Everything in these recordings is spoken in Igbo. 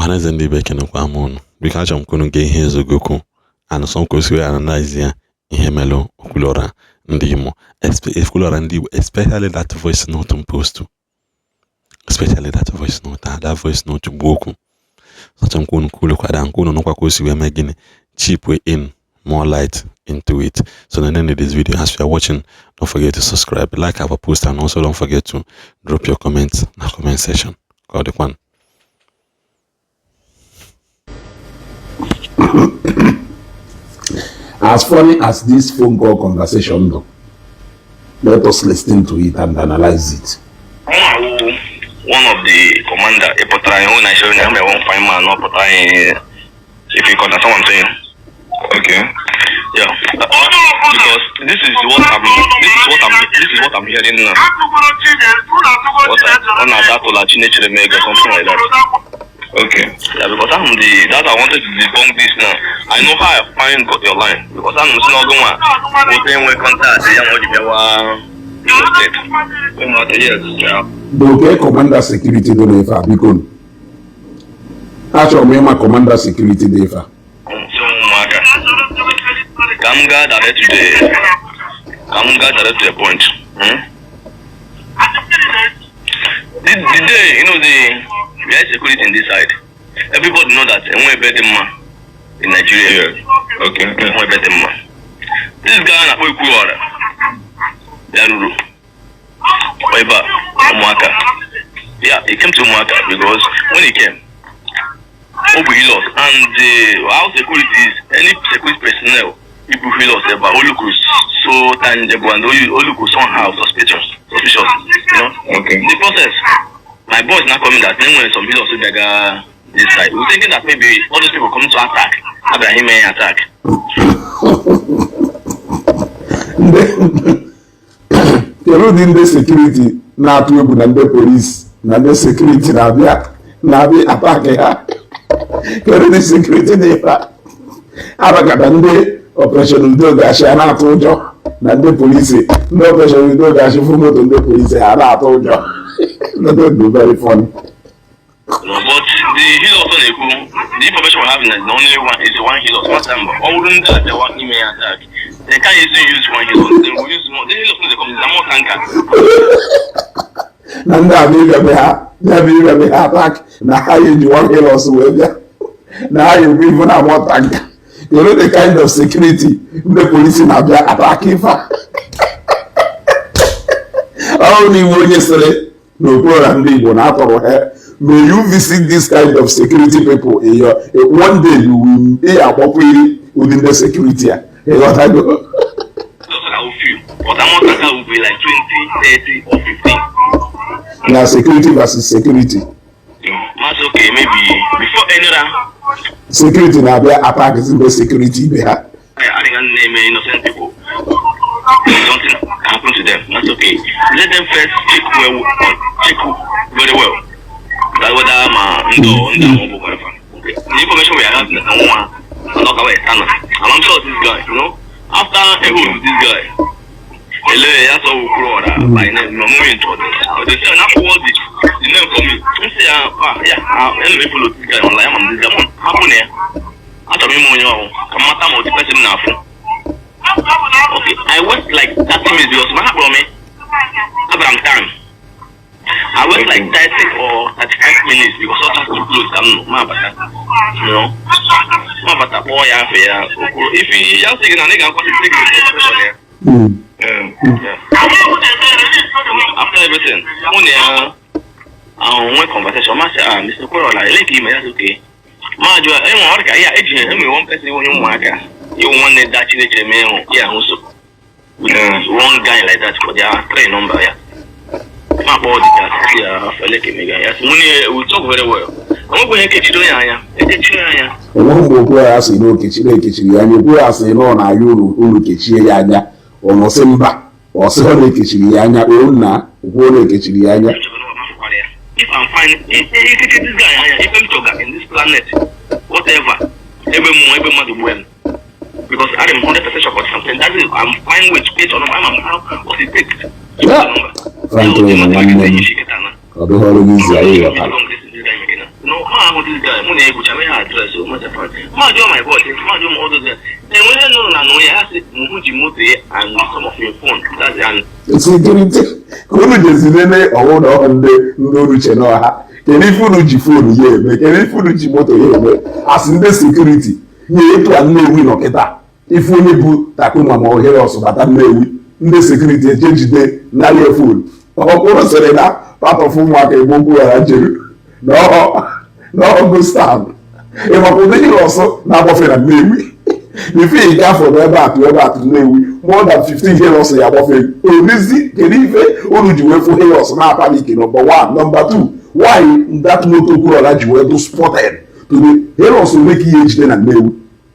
Ọhaneze ndị Igbo, ekenekwa m unu. Biko, achọrọ m ka unu gee ihe Ezeogo and some ka o si wee analyze ya, ihe melụ Okwuluora ndị Imo, Okwuluora ndị Igbo, especially that voice note m post, especially that voice note, that voice note bụ okwu. Achọrọ m ka unu kwulukwada nke unu nụkwa ka o si wee mee gịnị, chip in more light into it. So at the end of this video, as you are watching, don't forget to subscribe, like our post, and also don't forget to drop your comments in the comment section. Ka ọ dịkwanụ. As funny as this phone call conversation though, let us listen to it and analyze it. One of the commander ịpụtara ihe na isi onye one fine man ọ pụtara ihe, if you understand what I'm saying. Okay. Yeah. Because this is what I'm hearing now. What ọ na-adatụla Chinechere m ego, something like that. Okay. Yeah, because I'm the that I wanted to debunk this now. I know how I find got your line because I'm si n'ọgụ nwa nwoke enwe contact ya nwa ji bịawa Imo State. Ụmụaka, yes. Yeah. The okay commander security dị n'ife a, biko. Achọrọ m ịma commander security dị ife a. So ụmụaka, ka m gaa direct to the point. Hmm? The day, you know, the we have security in this side. Everybody know that enwe ebe dị mma in Nigeria. Yeah. Okay. Yeah. Enwe ebe dị mma. This guy na-akpọ Okwuluora bịaruru ebe a, ụmụaka. Yeah, he came to ụmụaka because when he came, o bu Hilux, and the how security is, any security personnel ibu Hilux ebe a, o look so tangible and o look somehow suspicious. Okay. In the process, my boys now coming that then when some Hilux bịaga this side, we thinking that maybe all those people coming to attack Abraham attack. Kedu ụdị ndị security na-atụ egwu na ndị polisi na ndị security na-abịa attack ha? Kedu ụdị security dị ife a? Abakata ndị Operation Udo Ga-achị a na-atụ ụjọ na ndị polisi, ndị Operation Udo Ga-achị fụ moto ndị polisi, ha na-atụ ụjọ. That would be very funny. No, but the Hilux ọ na-ekwu, the information we have is the only one is one Hilux. One time, ọ bụrụ ndị a bịawa ime ya attack, they can't easily use one Hilux. They will use more. The Hilux no dey come, is a more tanker. Na ndị abịa ịbịa be ha, bịa bịa ịbịa be ha attack, na ha ya eji one Hilux wee bịa, na ha ya ebu ibu na amọ tanker. You know the kind of security ndị polisi na-abịa attack ife a? Ọ bụrụ na iwu onye sịrị na Okwuluora ndị Igbo na-atọrọ ha, may you visit this kind of security people in your one day, you will ị agbakwa iri ụdị ndị security a, ịghọtago? Those are few. But armor tanker will be like 20, 30 or 15. Na security versus security. Masị, okay, maybe before any other Security na-abịa attack ndị security ibe ha. adịghị na-eme innocent people. Something happen to them. That's okay. Let them first check well, check very well. That whether ma ndị ndị ahụ bụ whatever. Okay. The information we are having is one and ọka wee tana. And I'm sure this guy, after a hold this guy, ele ya sọ Okwuluora by name, no moving to the they say na forward the name for me. M sị ya, ah, yeah, ah, anyway, follow this guy online, ama m this guy. Hapụ na ya. Achọrọ m ime onye ọhụụ ka m mata ma ụdị person m na-afụ. Okay, I wait like 30 minutes because ma ha kpọrọ m abara m time. I wait like 30 or 35 minutes because ọ chasị close ka m nọ ma abata. Ma abata kpọọ ya afọ ya okwuru ife ya sị gị na ị ga-akwasị take the expression ya. Yeah. After everything, mụ na ya ahụ nwee conversation, ma sị, "Ah, Mr. Okwuluora, ele ka ime ya?" Sị, "Okay." Ma jụọ enwe ọrụ ka ya eji enwe one person, onye ụmụaka iwu nwanne da Chineke mee hụ ya ahụ so with one guy like that for their three number ya. Ma kpọọ dị ya, sị ya afọ ele ka emega ya, sị mụ na we talk very well. Enwekwa ihe kechiri onye anya, ekechiri anya. Enweghị mgbe okwu ya sị na okechiri ekechiri ya anya. Okwu ya sị na ọ na-ayọ unu, unu kechie ya anya, ọ sị mba, ọ sị ọ na-ekechiri ya anya, o nna okwu ọ na-ekechiri ya anya. If I'm fine, if this guy anya, if I'm talking in this planet, whatever, ebe mmụọ ebe mmadụ gbuo m, because I'm 100% sure about something. That is, I'm fine with based on I'm how what it takes. Yeah. Franklin nwanne m, ọ dịghị ọrụ gị izi anyị ghọtara. No, ha ahụ this guy, mụ na Ekwucha mee ha address o macha fine. Ma jụọ my boss, ma jụọ m ọdụ. Enwere nụrụ na nụ ya, ha sị mụ ji moto ya and some of your phone, that's and Security ka unu jezi nene ọwụ na ọ ndị unu che n'ọha. Kedu ife unu ji phone ya eme? Kedu ife unu ji moto ya eme? Asị ndị security nye etu a Nnewi nọ kịta, ife onye bụ Tacoma ma ohere ọsọ bata Nnewi, ndị security eje jide narị phone. Ọ sịrị na part of ụmụaka Igbo okwu ya jeru n'ọgụ stand ịmakwa ụdị ihe ọsọ na-agbafe na Nnewi. Ife ị gafọ n'ebe atụ ebe atụ Nnewi, more than 15 Hilux ya agbafe onezi. Kedu ife unu ji wee fụ Hilux na-apanic? Number one. Number two, why that moto Okwuluọra ji wee do spotted to the Hilux? Ole ka ihe ejide na Nnewi?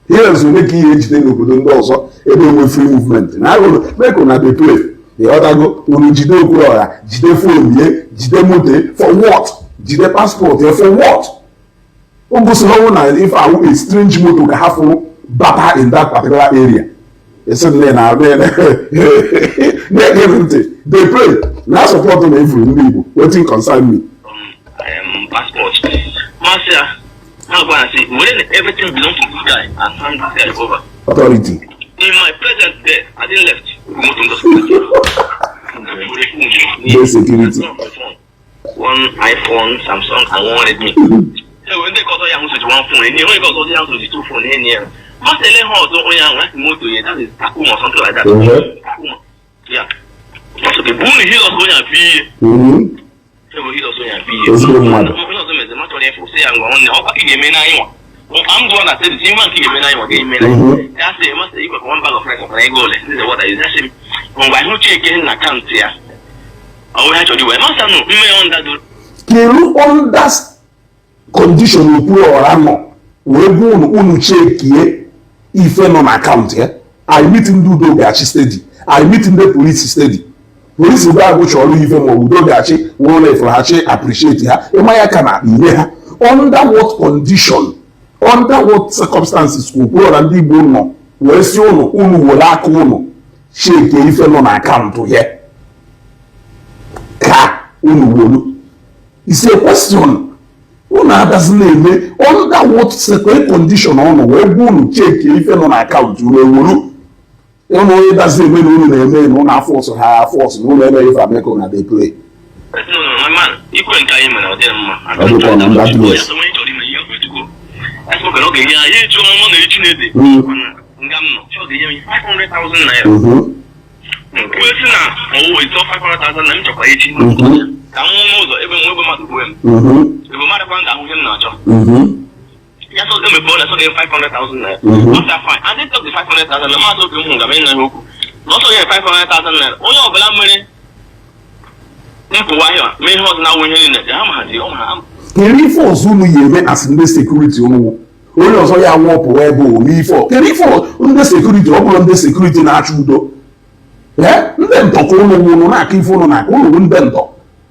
Hilux ole ka ihe ejide n'obodo ndị ọzọ ebe enwe free movement na agụrụ meko na dey play? Ịghọtago? Unu jide Okwuluọra, jide phone ye, jide moto for what? Jide passport ye for what? O gosiri ọnwụ na ife ahụ a strange moto ka ha fụrụ bata in that particular area. Esi nne na na-ege ntị, dey play na support na efuru ndị Igbo. Wetin concern me? Passport. Masị ya, ha gwa ya sị were everything belong to this guy and hand this guy over. Authority. In my presence there, I didn't left. Moto ndọ. The security. One iPhone, Samsung and one Redmi. Ewe ndị ka ọzọ ya hụsoji one phone, enyi onye ka ọzọ ya hụsoji two phone, enyi ya. Masị ele ha ọzọ onye ahụ asị moto ya, that is Tacoma or something like that. Tacoma. Yeah. Masị okay, bụ unu Hilux onye a bụ ihe. Ewe Hilux onye a bụ ihe. Ezigbo mmadụ. Onye ọzọ mezi ma chọrọ ịfụ sị ya, ngwa nwanne, ọkwa ka ị ga-eme n'anyị nwa. I'm the one that said, "See, man, ị ga-eme n'anyị nwa, ga-eme n'anyị." Ya sị, masị ikwe ka one bag of rice ọkwara ego ole? This is what I use. Ya sị, ngwa ịhụ check na account ya. Ọ bụ ha chọrọ iwe. Masị nụ, mme under do Kedu under condition Okwuluọra nọ wee gwa unu unu checkie ife nọ na account ya? I meet ndị udo ga-achị steady, I meet ndị polisi steady. Polisi gwa agụ chọrọ ife ma udo ga-achị wụrụ ifuru ha chi appreciate ha ịma ya ka na inye ha. Under what condition, under what circumstances ka Okwuluọra ndị Igbo nọ wee si unu unu were aka unu checkie ife nọ na account ya ka unu wolu? It's a question. Unu adazi na-eme under what second condition ọnụ wee gwa unu checkie ife nọ na account unu ewuru unu onye dazi eme na unu na-eme na unu afọsụ ha afọsụ na unu eme ife ameko na dey play. No, no, my man, ikwe nke anyị mere ọ dịrị mma. Ọ dịkwa na ndị dress. Onye chọrọ ime ihe ọ ga-ejikwo. Asị m ka ọ ga-enye anyị eju ọnwa na echi na-ede. Nga m nọ, ọ ga-enye m 500,000 naira. Kwuo sị na ọwụ ịtọ 500,000 na m chọkwa echi. Ka m nwụọ n'ụzọ ebe m ebe mmadụ gbuo m. Ebe mmadụ kwa m ga-ahụ ihe m na-achọ. Ya sọ emepe ọ na-asọ gị 500,000 naira. Ọ fine. And they talk the 500,000 na maazị oge m hụ gaba ịna ihe okwu. Na ọ sọ gị 500,000 naira. Onye ọbụla mere mpụwa ahịa mee ihe ọzọ na-awụ ihe niile ha ma hazi ọ ma ha. Kedu ife ọzọ unu ya eme asị ndị security unu? Onye ọzọ ya wụọpụ ebe o n'ife ọ? Kedu ife ndị security? Ọ bụrụ ndị security na-achọ udo, ee, ndị ntọ ka unu wụnụ na-aka ife unu na-aka unu bụ ndị ntọ.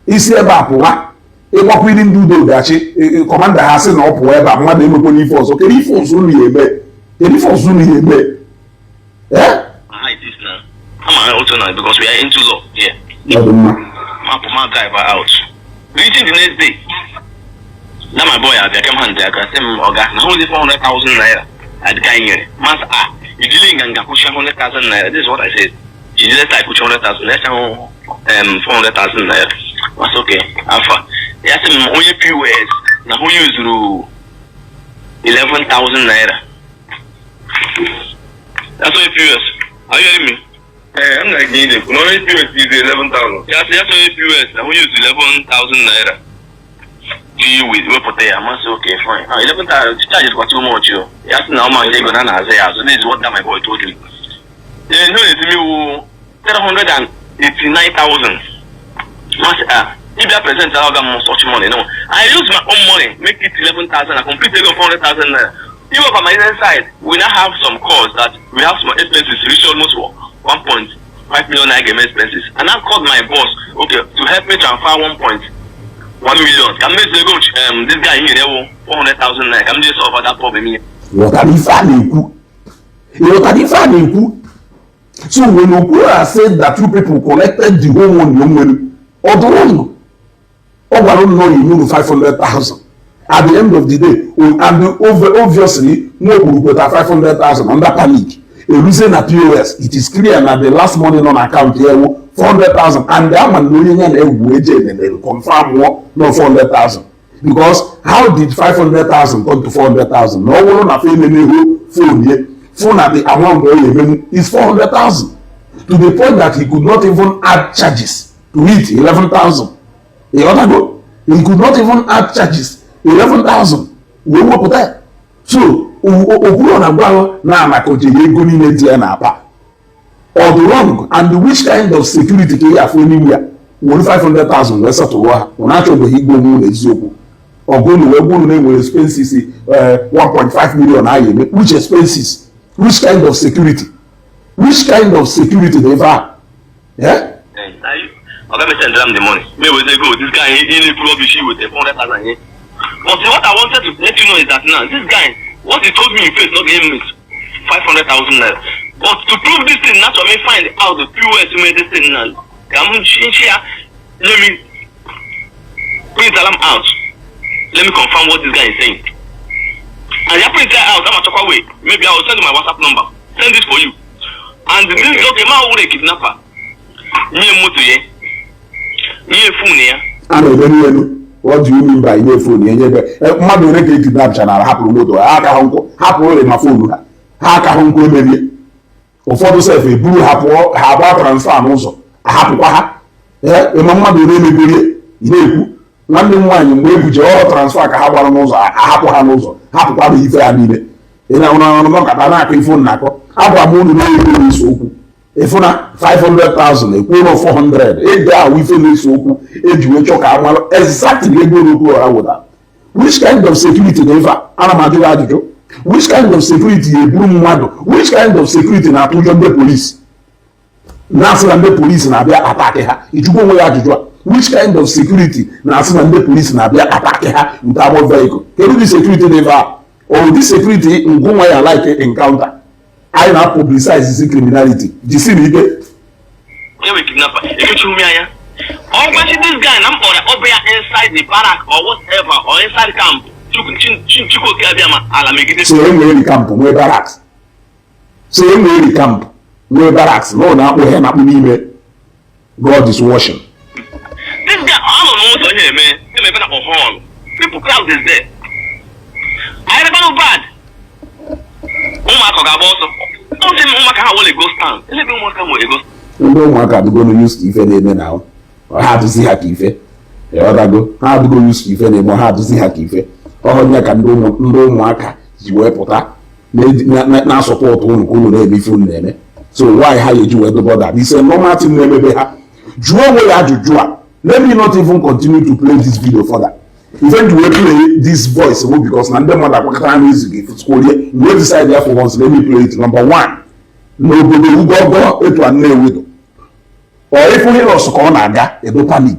Isi ebe a pụwa ịgbakwiri ndị udo ga-achị commander ha sị na ọ pụọ ebe a, mmadụ emekwa n'ife ọzọ. Kedu ife ọzọ unu ya eme? Kedu ife ọzọ unu ya eme, ee? How it is now. I'm also now because we are into law here. Ọ dị mma. Ma ma driver out. Reaching the next day, now my boy abịa come hand aka sị m, ọga na only 400,000 naira adịka nyere. Mas ah, ijili nganga kwụsị 100,000 naira. This is what I said. Ijili type kwụsị 100,000 naira 400,000 naira. That's okay. Alpha. Ya sị m onye POS na onye zuru 11,000 naira. That's onye POS. Are you hearing me? Ee, m na-ege ije kwụ na onye POS is 11,000. Ya sị onye POS na onye zuru 11,000 naira. Ji wepụta ya, masị okay, fine. Ah, 11,000 charge is too much o. Ya sị na ọ ma ego na na-azụ ya azụ. This is what that my boy told me. Eh, no, it's me wo 389,000. Masị ah, if you present ọga m such money, no. I use my own money, make it 11,000, I complete ego 400,000 naira. Even from my side, we now have some calls that we have some expenses reach almost 1.5 million naira expenses. And I called my boss, okay, to help me transfer 1.1 million. Ka m mezu ego this guy nyere ewu 400,000 naira ka m jee solve that problem here. Ghọtara ife a na-ekwu? Ghọtara ife a na-ekwu? So when Okwuluora said that two people collected the whole money o nwere, ọ dụrụ unu, ọ gwara unu na ọ ga-enye unu 500,000. At the end of the day, and obviously Nwogburu kweta 500,000 under panic. Eruzie na POS, it is clear na the last money nọ na account ya ewu 400,000, and ama na onye ya na-egwu eje enenere confirm nwụọ no 400,000, because how did 500,000 come to 400,000? Na ọ bụrụ na fe enenehu phone ye fụ na the amount ọ ya emenwu is 400,000, to the point that he could not even add charges to it, 11,000. Ịghọtago? He could not even add charges, 11,000, wee wepụta ya. So okwuru na gwa na anakọjiri ego niile dị ya n'akpa, ọ dị wrong. And which kind of security ka ị afụ anywhere were 500,000 wee setụrụ ha? Ọ na-achọbeghị igwe onwe ụlọ eziokwu. Ọgụ wee gwuru na enwere expenses 1.5 million a eme. Which expenses? Which kind of security? Which kind of security dị ebe a? Yeah? Oga me send am the money. Me wey say go, this guy he he rubbish with 400,000 here. But see, what I wanted to let you know is that now this guy, what he told me in face, not give me 500,000 naira. But to prove this thing, now to me find out the POS made this thing now. Come share, let me print alarm out. Let me confirm what this guy is saying. And you print that out, I'm a talk away. Maybe I will send you my WhatsApp number. Send this for you. And this okay, man, who a kidnapper? Nye moto ye. Nye phone ya. A na-eme n'elu. What do you mean by nye phone ya? Nyebe mmadụ ole ka ekidnap chanara hapụrụ moto ha aka hụ nkwụ, hapụrụ ụlọ ma phone ha, ha aka hụ nkwụ emerie. Ụfọdụ sef eburu ha pụọ, ha agba transfer n'ụzọ, ahapụkwa ha. Ee, ịma mmadụ ole emegorie? Ị na-ekwu nwanne m nwaanyị mgbe ebuje ọrụ transfer ka ha gbara n'ụzọ, ahapụ ha n'ụzọ, hapụkwa ha ife ha niile. Ị na-ahụ ọrụ nọkọta na-akọ ife na-akọ. Agwa m unu na-ego na-ese okwu. Ịfụ na 500,000 ekwuo na 400 ego ahụ, ife na-ese okwu eji wee chọọ ka a mara exactly ego n'okwu ọra wụda. Which kind of security na ife a? Ana m ajụ gị ajụjụ. Which kind of security eburu mmadụ? Which kind of security na-atụ ụjọ ndị polisi, na-asị na ndị polisi na-abịa attack ha? Ijukwu onwe ya ajụjụ a. Which kind of security na-asị na ndị polisi na-abịa attack ha with armored vehicle? Kedu dị security dị ebe a? Or ụdị security ngụnwa ya like encounter anyị na publicize criminality? Jisiri ike. Onye wee kidnapper ekechi ume anya. Ọ gwachi this guy na m kpọrọ ọ bụ ya inside the barrack or whatever or inside camp. Chukwu abịa ma ala megide. So e nwere camp, nwee barracks. So e nwere camp, nwee barracks, na ọ na-akpụ ihe na-akpụ n'ime. God is watching. This guy ọ nọ n'ụzọ ihe eme eme ebe na hall, people crowd is there. Anyị rebe bad ụmụaka ọ ga-agba ọsọ. Ọ sị m ụmụaka ha were go stand elebe ụmụaka nwere ego. Ndị ụmụaka adịgo used to ife na-eme na ha adịzi ha ka ife. Ịghọtago? Ha adịgo used to ife na-eme, ha adịzi ha ka ife ọhụrụ ka ndị ụmụaka ji wee pụta na-asupport unu ka unu na-eme ife unu na-eme. So why ha eji wee dobe that? It's a normal thing na-emebe ha. Jụọ onwe ya ajụjụ a. Let me not even continue to play this video further. Ife ji wee play this voice bụ because na ndị mmadụ akwakọtara n'ezu ga-efutukwurie wee decide ya for once, let me play it. Number one, n'obodo ugwu etu a Nnewi dị, ọ ịfụ Hilux ka ọ na-aga edo panic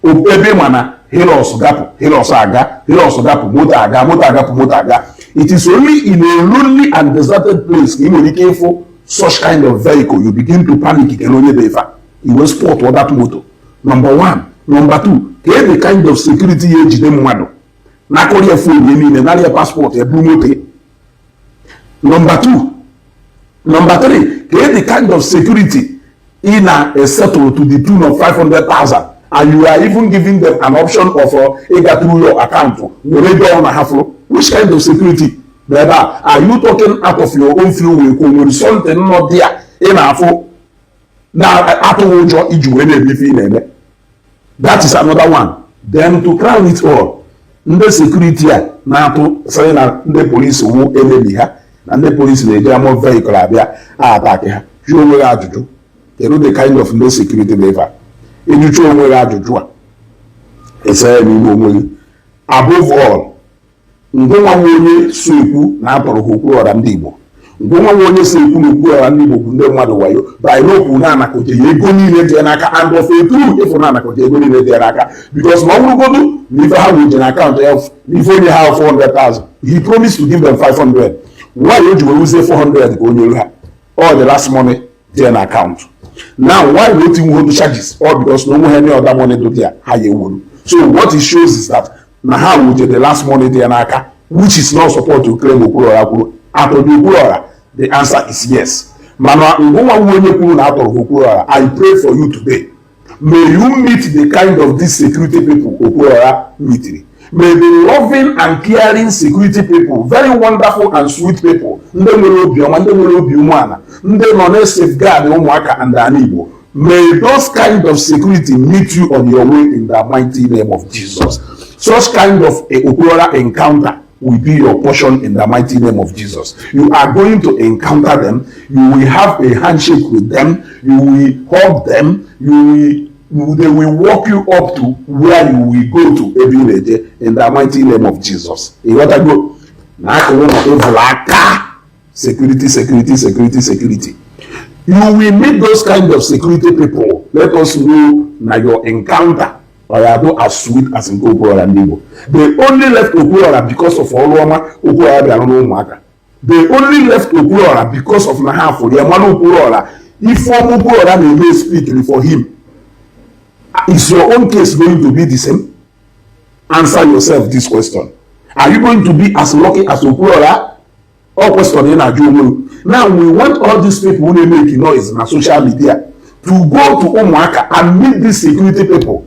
ebe ma na Hilux gapụ, Hilux aga, Hilux gapụ, moto aga, moto agapụ, moto aga. It is only in a lonely and deserted place ka ị nwere ike ịfụ such kind of vehicle, you begin to panic. Kele onye dị ife a iwe spot that moto, number one. Number two, ka the kind of security ya ejide mmadụ nakọrọ ya phone ya niile, narị ya passport ya, buru moto ya? Number two. Number three, ka the kind of security ị na-esettle to the tune of 500,000, and you are even giving them an option of ịga through your account were ego ọ na ha fụrụ? Which kind of security bụ ebe a? Are you talking out of your own free will, ka o nwere something nọ there ị na-afụ na-atụghị ụjọ iji wee na-eme ife ị na-eme? That is another one. Then to crown it all, ndị security a na-atụ sịrị na ndị polisi wu enemy ha, na ndị polisi na-eji armored vehicle abịa attack ha, jụọ onwe gị ajụjụ, kedu the kind of ndị security dị ebe a? Ịjụcha onwe gị ajụjụ a, ese ya n'ime onwe gị. Above all, ngụnwa nwe onye so ekwu na atọrọ ha Okwuluọra ndị Igbo, ngụnwa nwe onye so ekwu na Okwuluọra ndị Igbo bụ ndị mmadụ wayo by n'okwu na anakoje ya ego niile dị ya n'aka, and of a true ịfụ na anakoje ego niile dị ya n'aka, because ma ọ bụrụgodu na ife ha wuje na account ya, na ife onye ha 400,000, he promised to give them 500, why o ji wee wuzie 400 ka onye olu ha all the last money dị ya na account now? Why na otu nwe charges all? Because na onwe ha any other money dị there ha ya ewuru. So what it shows is that Na ha wuje the last money dị ya n'aka, which is not support to claim Okwuluọra kwuru atọrọ Okwuluọra. The answer is yes. Mana ngụnwa nwa onye kwuru na atọrọ Okwuluọra, I pray for you today, may you meet the kind of these security people Okwuluọra meetiri. May the loving and caring security people, very wonderful and sweet people, ndị nwere obiọma, ndị nwere obi umeala, ndị nọ na safeguard ụmụaka and ala Igbo, may those kind of security meet you on your way in the mighty name of Jesus. Such kind of a Okwuluọra encounter will be your portion in the mighty name of Jesus. You are going to encounter them. You will have a handshake with them. You will hug them. They will walk you up to where you will go to ebe ị na-eje in the mighty name of Jesus. Ịghọtago na akụrụ na ịvụrụ aka security, security, security, security. You will meet those kind of security people. Let us know na your encounter ọ ya do as sweet as nke Okwuluọra ndị Igbo. They only left Okwuluọra because of ọrụ ọma Okwuluọra bịara n'ụmụaka. They only left Okwuluọra because of na ha fụrụ ya mmanụ Okwuluọra, ife ọma Okwuluọra na-eme speak for him. Is your own case going to be the same? Answer yourself this question. Are you going to be as lucky as Okwuluọra? All question ị na-ajụ onwe gị. Now we want all these people who na-make noise na social media to go to ụmụaka and meet these security people,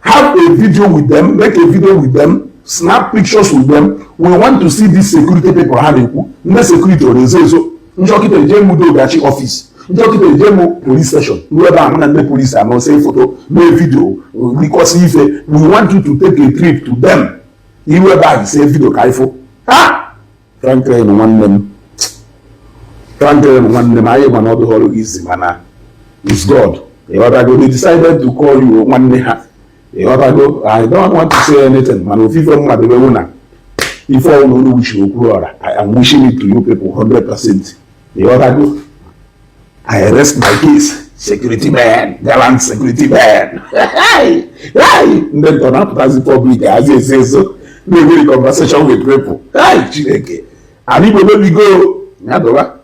have a video with them, make a video with them, snap pictures with them. We want to see these security people ha na-ekwu. Ndị security ọ na-ezo ezo? Ndị ọkịta eje m Udogachi office, ndị ọkịta eje m police station, ruo ebe ahụ na ndị police anọ see foto, mee video, rikọsi ife. We want you to take a trip to them, iru ebe ahụ, see video ka ifo ha. Franklin nwanne m, Franklin nwanne m, anyị ma na ọ dịghị ọrụ gị isi, mana is God. Ịghọtago? They decided to call you nwanne ha. Ịghọtago? I don't want to say anything, mana ofufe mmadụ ewu na ife ọnwụ unu wish Okwuluọra, I am wishing it to you people 100%. Ịghọtago? I rest my case. Security man, gallant security man. Ndị ntọ na-apụtazi public hazi esi eso na-enwere conversation with people. Hey, Chineke, ala Igbo mebigo ya dọba.